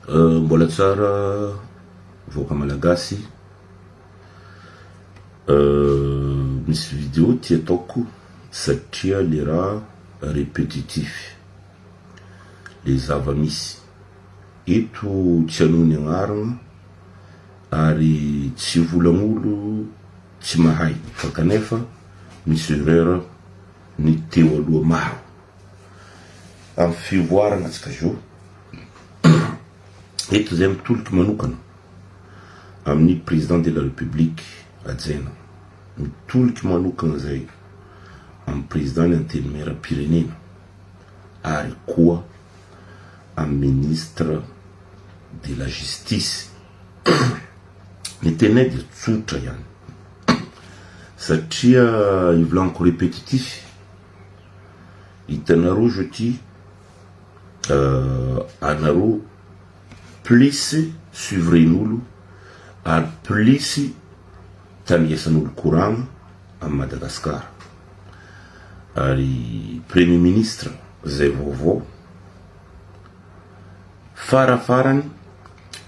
Mbola tsara vahoaka malagasy. Misy vidéo ty ataoko satria le raha répétitif le zava-misy eto, tsy hanao ny agnarana ary tsy volagn'olo tsy mahay, fa kanefa misy erreur ny teo aloha maro amy fivoarana atsika zao eto. Zay mitoliky manokana amin'ny président de la République ajaina, mitoliky manokana zay amy président ny Antenimieram-pirenena ary koa amy ministre de la Justice. Ny tenay de tsotra ihany satria ivolaniko répétitif. Hitanareo zao ty, anareo plus suivren'olo ary plus taniasan'olo koragna amy Madagasikara, ary premier ministre zay vaovao farafarany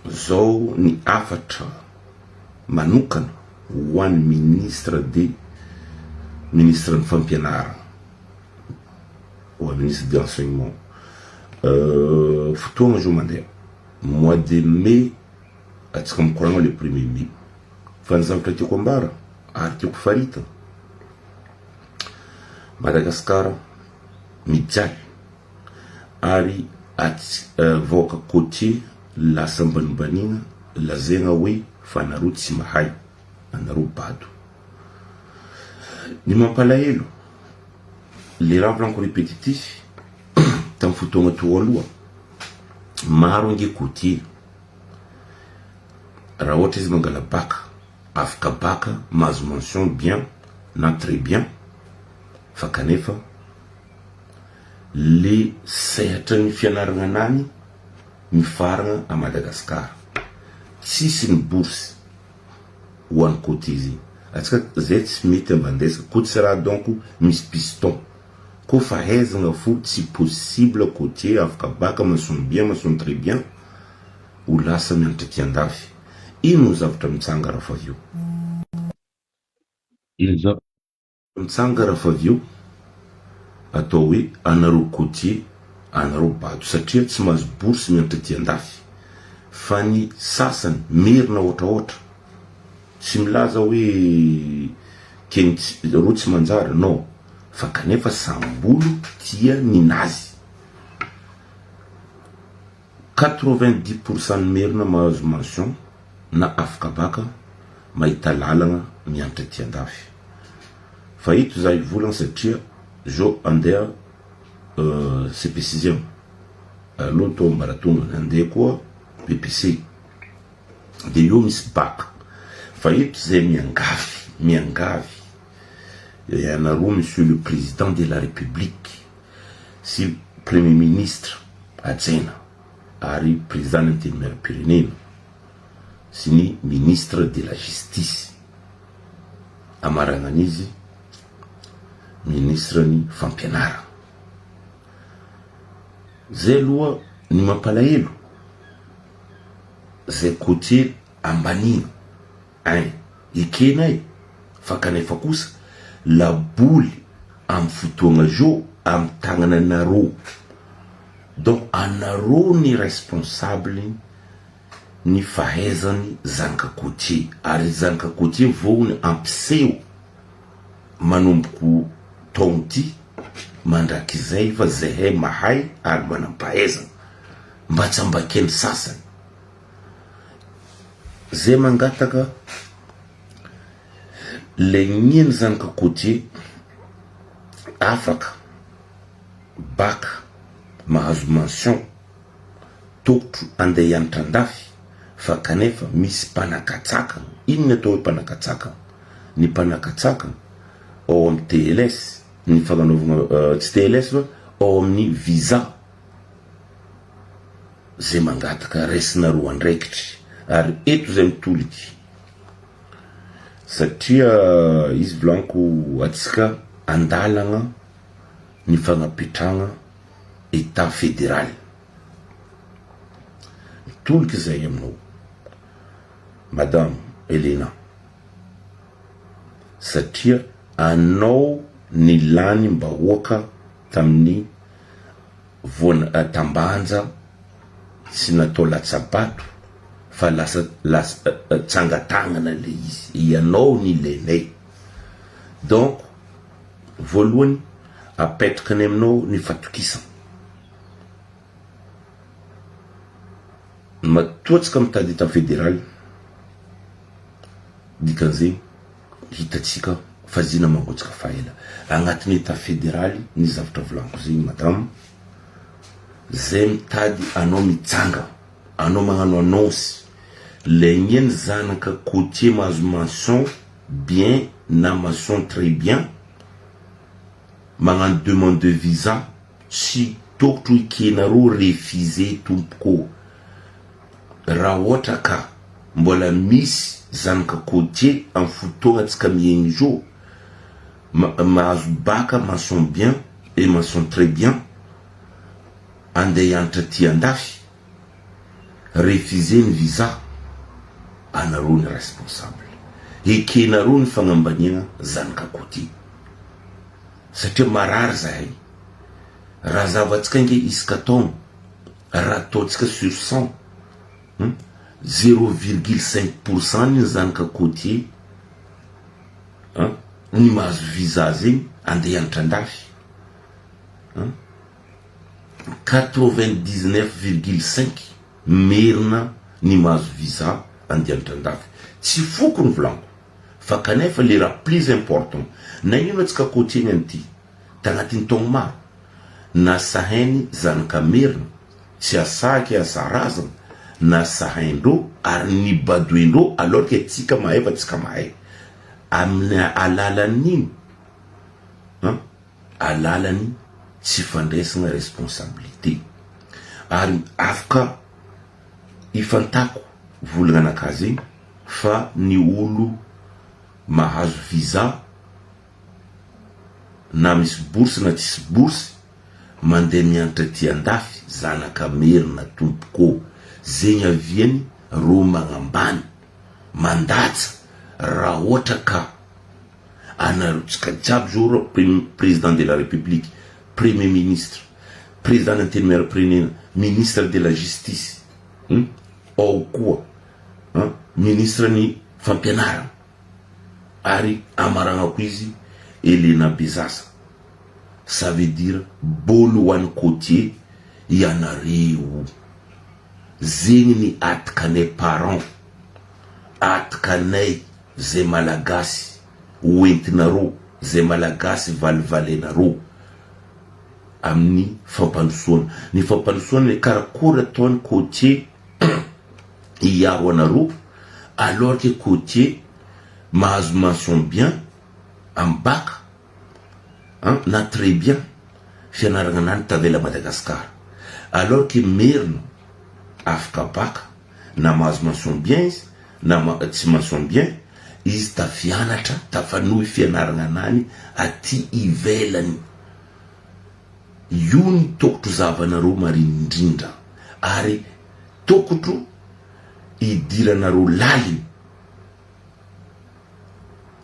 zao, ny afatra manokana ho an'ny ministre de ministre ny fampianarana, ho ministre de enseignement. Fotoagna zao mandeha mois de mai, atsika mikoragna le 1er mai, fa ny zavatra tiako ambara ary tiako farita, Madagasikara mijaly ary atsy vahoaka côtier lasa ambanimbaniana, lazaigna hoe fa anareo tsy mahay, anareo bado. Ny mampalahelo le raha volaniko répétitif, tamin'ny fotoagna teo aloha maro ange côtier, raha ohatra izy mangala bac, afaka bac, mahazo mention bien na très bien, fa kanefa le sehatra ny fianarana anany mifarana a Madagasikara, tsisy ny bourse ho an'ny côtier zegny. Atsika zay tsy mety ambandesa ko tsy raha, donc misy piston ko fahaizana fo tsy possible. Côtier afaka bac, mention bien, mention très bien, ho lasa mianatra ty andafy. Ino zavatra mitsanga raha fa avy eo? Ino zavatra mitsanga raha fa avy eo? Atao hoe anareo côtier, anareo bado satria tsy mahazo bourse mianatra ty andafy. Fa ny sasany merina ohatraohatra, tsy milaza hoe keny ro tsy manjary non, fa kanefa sambolo tia ninazy. 90 % ny merina mahazo mention na afaka bac mahita lalagna mianatra ty andafy. Fa ito za ivolagna satria zao andeha CP sixième aloha tô ambaratonga, andeha koa BEPC, de eo misy bac. Fa eto zay miangavy, miangavy ianareo, monsieur le président de la République sy premier ministre ajaina ary président ny Antenimieram-pirenena sy ny ministre de la Justice, amaranan'izy ministre ny fampianarana. Zay aloha ny mampalahelo zay côtier ambanina ein ekenay, fa kanefa kosa laboly amy fotoagna zao amy tagnana anareo, donc anareo ny responsable ny fahaizany zanaka côtier, ary zanaka côtier voany ampiseho manomboko taogno ty mandrakizay fa zahay mahay ary manam-pahaizana mba tsy ambakeny sasany. Zay mangataka le niany zanaka côtier afaka bac, mahazo mention, tokotro andeha hianatra andafy, fa kanefa misy mpanakatsakana. Ino ny atao hoe mpanakatsakana? Ny mpanakatsakana ao amy TLS, ny fagnanaovana, tsy TLS fa ao amin'ny visa, zay mangataka raisinareo andraikitry. Ary eto zay mitoliky satria izy volaniko atsika andalagna ny fagnapetrahana état fédéral. Mitolika izay aminao Madame Elena satria anao ny lanim-bahoaka tamin'ny voan tambanja tsy natao latsa-bato fa lasa lasa tsanga-tagnana le izy, ianao ny ilainay donc voalohany apetraka any aminao ny fatokisana. Matoa tsika mitady etat federal dikan'izay hitantsika fa zina mangotsaka faela agnatin'ny etat federal ny zavatra volaniko zegny madame zay mitady anao mitsanga anao magnano annonce le ny zanaka côtier mahazo mention bien na mention très bien magnano demande de visa. Tsy tokotro ekenareo refuse tompoko raha ohatra ka mbola misy zanaka côtier am fotoagna tsika miaigny izao mahazo bac mention bien et mention très bien andeha hianatra aty andafy refuse ny visa anareo ny responsable ekenareo ny fagnambaniagna zanaka côtier. Satria marary zahay. Raha zavatsika ange isaka taogno, raha ataontsika sur 100, hum, zero virgule cinq pour cent ny zanaka côtier, hein, ny mahazo visa zegny andeha hianatra andafy, hein, 99,5 merina ny mahazo visa andeha hianatra andafy. Tsy foko ny volaniko. Fa kanefa le raha plus important, nagnino atsika côtier ny an'ity, tagnatin'ny taogno maro, na sahainy zanaka merina, tsy asaky asa razana, na sahaindreo ary nibadoindreo alors que tsika mahay fa tsika mahay. Amin'ny alalan'ino? An? Alalany tsy fandraisagna responsabilité. Ary afaka ifantako volagna anakahy zegny fa ny olo mahazo visa na misy bourse na tsisy bourse mandeha mianatra aty andafy zanaka merina tompoko zegny aviany ro magnambany mandatsa raha ohatra ka anareo tsika jiaby zao ro président de la république premier ministre président ny antenimierampirenena ministre de la justice ao koa an ministre ny fampianarana ary amaragnako izy Elena Bezaza ça veut dire bolo ho an'ny côtier ianareo zegny ny atikanay parents atikanay zay malagasy hoentinareo zay malagasy valivalenareo amin'ny fampandrosoana ny fampandrosoana le karakory ataony côtier hiaro anareo alors que côtier mahazo mention bien amy bac an na très bien fianarana anany tavela Madagascar alors que merina afaka bac na mahazo mention bien izy na tsy mention bien izy tafianatra tafanohy fianarana anany aty ivelany. Io ny tokotro zavanareo mariny indrindra ary tokotro idiranareo laliny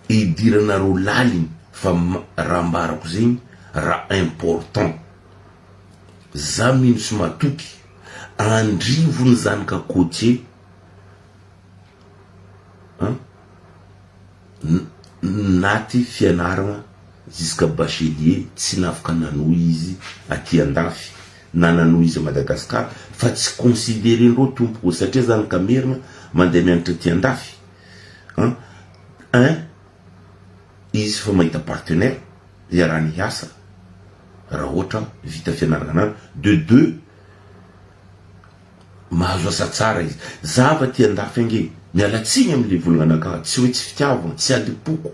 idiranareo laliny fa raha ambarako zegny raha important za mino sy matoky andrivony zanaka côtier an Naty fianaragna jusqu'à bachelier tsy nafaka nanohy izy aty andafy na nanohy izy à Madagascar fa tsy considerendreo tompoko satria zanaka merina mandeha mianatra aty andafy an un izy fa mahita partenaire iarahany hiasa raha ohatra vita fianaragna anany de deux Mahazo asa tsara izy. Zava aty andafy ange, miala tsiny amle volagna anakahy, tsy hoe tsy fitiavagna, tsy adim-poko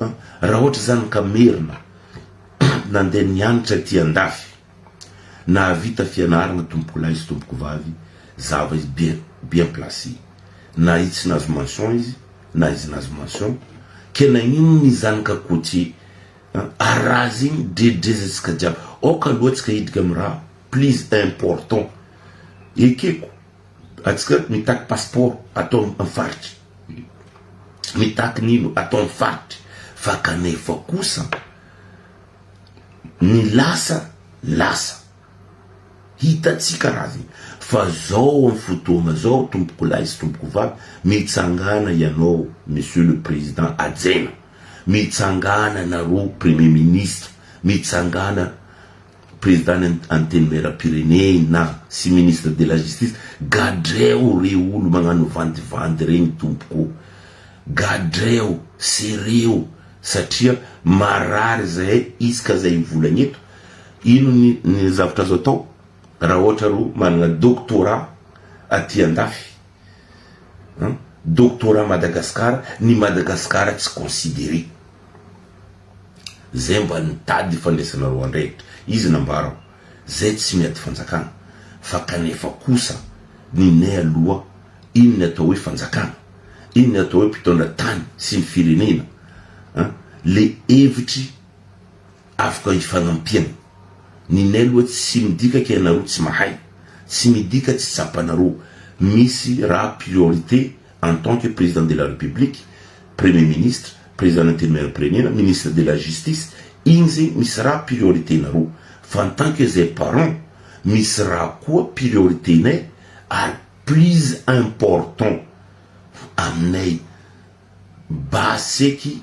an, raha ohatra zany ka merina nandeha nianatra aty andafy, nahavita fianaragna tompokolahy sy tompokovavy, zava izy bien bien placé, na izy tsy nahazo mention izy, na izy nahazo mention, ke nagnino ny zanaka côtier an, ary raha zegny dredrezantsika jiaby, aoka aloha tsika hiditra amy raha plus important. Ekeko. Atsika mitaky passeport atao am faritry, mitaky nino atao am faritry fa kanefa kosa ny lasa lasa. Hitantsika raha zegny fa zao am fotoagna zao tompoko lahy sy tompoko vavy mitsangàna ianao monsieur le président hajaina, mitsangàna nareo premier ministre, mitsangàna président ny antenimierampirenena sy ministre de la justice, gadrao re olo magnano vandivandy regny tompoko ô, gadrao, sereo satria marary zahay isaka zay hivolagna eto. Ino ny ny zavatra azo atao raha ohatra ro manana doctorat aty andafy an, doctorat Madagascar, ny Madagascar tsy consideré. Zay mba nitady fandraisanareo andraikitra. Izy nambarako, zay tsy miady fanjakana fa kanefa kosa ny nay aloha ino ny atao hoe fanjakana, ino ny atao hoe mpitondra tany sy ny firenena an, le hevitry Afaka ifanampiana. Ny nay aloha tsy midika ke ianareo tsy mahay, tsy midika tsy tsapanareo. Misy raha priorité en tant que président de la république, premier ministre, président ny antenimierampirenena, ministre de la justice, igny zegny misy raha priorité nareo. Fa en tant que zay parent, misy raha koa priorité nay ary plus important aminay. Basy eky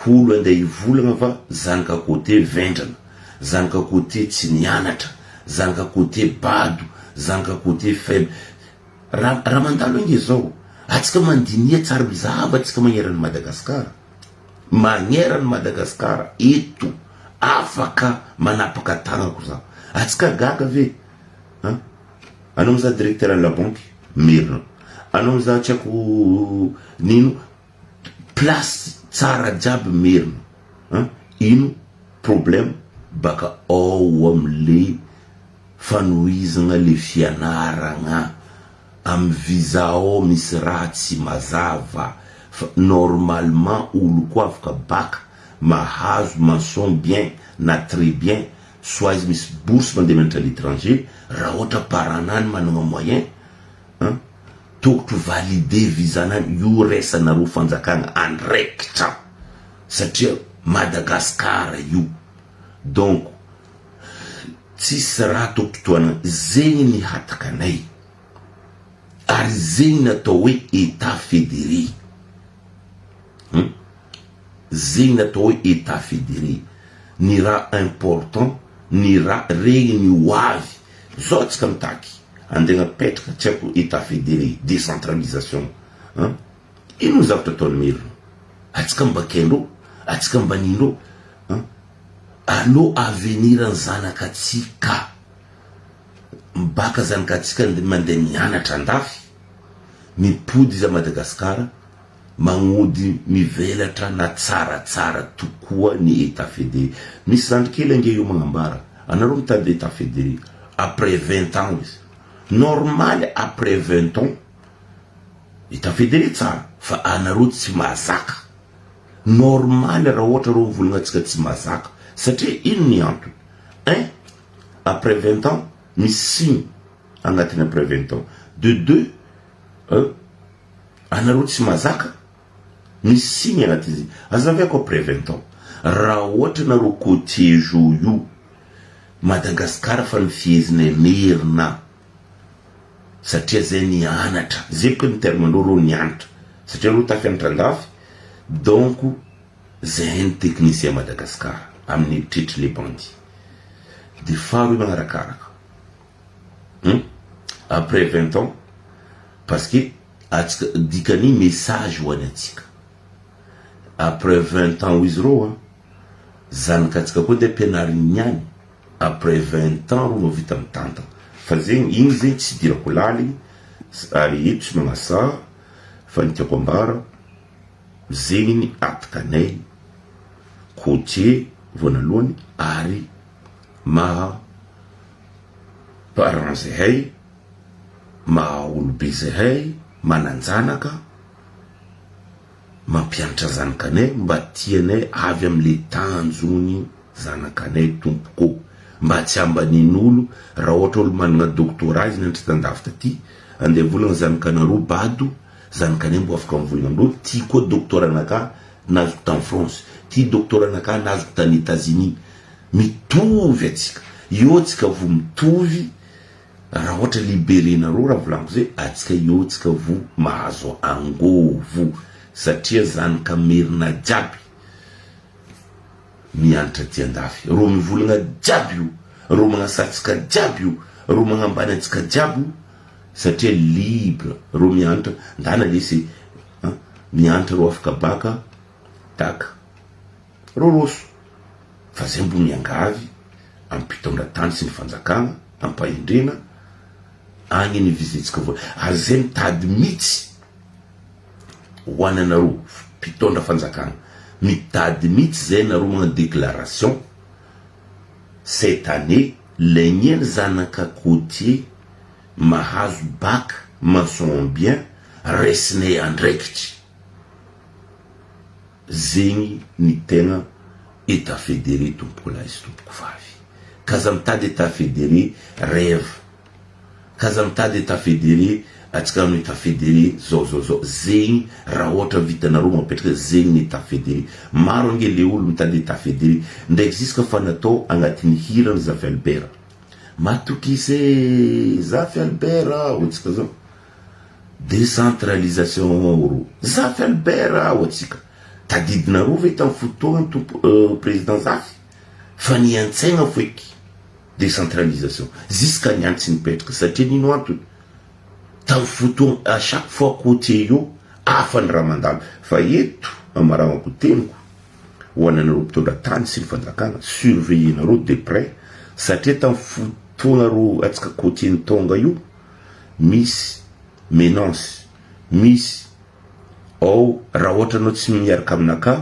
olo andeha hivolagna fa zanaka côté vendrana, zanaka côté tsy nianatra, zanaka côté bado, zanaka côté faible. Raha raha mandalo ange zao, atsika mandinia tsara mizahava atsika magneran'i Madagascar, magneran'i Madagascar eto afaka manapaka tagnako za. Atsika gaga ve? An? Anao mizaha directeur ny la banque merina anao mizaha tsy haiko nino place tsara jiaby merina an ino problème baka ao amle fanohizagna le fianaragna amy visa ao misy raha tsy mazava fa normalement olo koa afaka baka mahazo mention bien na très bien soit izy misy bourse mandeha mianatra à l'étranger raha ohatra parent nany managna moyen an tokotro valider visa nany io raisanareo fanjakagna andraikitra satria Madagascar io donc tsisy raha tokotro tohanana zegny ny hatakanay ary zegny ny atao hoe état fédéré hum Zegny ny atao hoe etat federé. Ny raha important, ny raha regny ny ho avy. Zao tsika mitaky, andeha apetraka tsy haiko etat federé, décentralisation an. Ino ny zavatra ataon'ny merina? Atsika mba kendreo, atsika mba nindreo an. Aleo avenir ny zanakatsika. Mibaka zanakatsika mandeha mianatra andafy, mipody izy a Madagascar. Magnody mivelatra na tsaratsara tokoa ny etat federé. Misy zandry kely ange io magnambara, anareo mitady etat federé après 20 ans izy. Normal après 20 ans etat federé tsara fa anareo tsy mahazaka. Normal raha ohatra reo mivolagna antsika tsy mahazaka satria ino ny antony? Un, après 20 ans misy signe agnatin'ny après 20 ans. De deux, Anareo tsy mazaka? Misy signe anaty izy. Azavaiko après 20 ans. Raha ohatra nareo côtier jo io Madagascar fa nifiezinay merina satria zay nianatra zay boka ny terme ndreo reo nianatra satria reo tafianatra andafy donc zay ny technicien Madagascar amin'ny eritreritry le bandit de faharoa magnarakaraka hum après 20 ans parce que atsika dikany message ho any atsika après 20 ans izy reo a zanaka atsika koa de ampianariny niany après 20 ans ro mavita mitantana fa zegny igny zegny tsy idirako laligny ary eto tsy magnasa fa ny tiako ambara zegny ny atikanay côtier voanalohany ary maha parent zahay maha olobe zahay mananjanaka mampianatra zanakanay mba tianay avy amle tanjony zanakanay tompoko mba tsy ambanin'olo raha ohatra olo manana doctorat izy nianatra tandafy taty. Andeha volagna zanakanareo bado, zanakanay mbo afaka mivolagna amindreo, ty koa doctorat-naka nazoko tany France, ty doctorat-naka nazoko tany Etats-Unis. Mitovy atsika. Eo tsika vo mitovy, raha ohatra libere-nareo raha volagniko zay, atsika eo tsika vo mahazo angôvo satria zanaka merina jiaby mianatra aty andafy. Reo mivolagna jiaby io, reo magnasatsika jiaby io, reo magnambany antsika jiaby io satria libre reo mianatra, ndana lesy e, mianatra reo afaka baka, taka. Roroso, fa zay mbo miangavy am mpitondra tany sy ny fanjakana ampahendrena agny ny visitsika vola ary zay mitady mitsy ho any anareo mpitondra fanjakana mitady mitsy zay nareo magnano déclaration cette année laigneny zanaka côtier mahazo bac mention en bien raisinay andraikitry. Zegny ny tegna Etat fédéré tompoko lahy sy tompoko vavy. K'aza mitady Etat fédéré rêve. K'aza mitady Etat fédéré atsika hanao Etat fédéré zao zao zao. Zegny raha ohatra vitanareo mapetraka zegny ny Etat fédéré. Maro ange le olo mitady Etat fédéré ndraiky jusque fa natao agnatin'ny hiran'i Zafy Albert. Matokisa e Zafy Albert a hoy tsika zao. Décentralisation ro Zafy Albert ao atsika tadidinareo ve tamin'ny fotoagna tompo président Zafy fa niantsaigna foeky décentralisation jusqu'à niany tsy nipetraka satria nino antony tamin'ny fotoagna à chaque fois côtier io hafa ny raha mandalo fa eto amaranako teniko ho ananareo mpitondra tany sy ny fanjakana surveiller nareo de près satria tamin'ny fotoagna ro atsika côtier ny tonga io misy menace misy ao raha ohatra anao tsy miaraka aminaka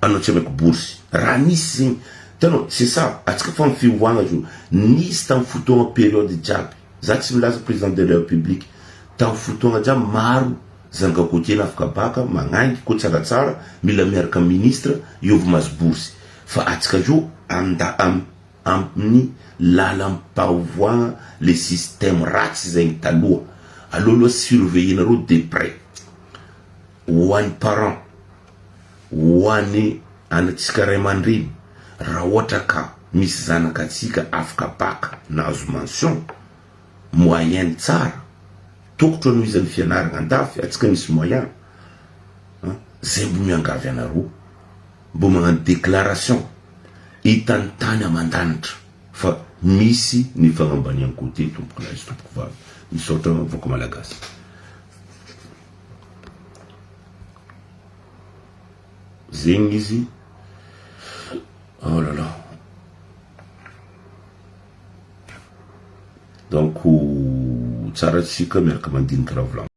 anao tsy ameko bourse raha nisy zegny hitanao c'est ça atsika fa mifihoagna zo nisy tamin'ny fotoagna période jiaby za tsy milaza président de la république tamin'ny fotoagna jiaby maro zanaka côtier afaka baka magnangy koa tsaratsara mila miaraka ministre io vo mahazo bourse fa atsika zo anda am amin'ny lalam-pavoagna le système ratsy zegny taloha aloha aloha surveiller nareo de près ho an'ny parent ho an'ny anatsika ray aman-dreny raha ohatra ka misy zanaka atsika afaka baka nahazo mention moyenne tsara tokotro anohizan'ny fianarana andafy atsika misy moyen zay mbo miangavy anareo mbo magnano déclaration hitany tany aman-danitra fa misy ny fagnambanian côté tompoko lahy sy tompoko vavy misaotra vahoaka malagasy zegny izy oh là là donc tsara tsika miaraka mandinika raha volagno.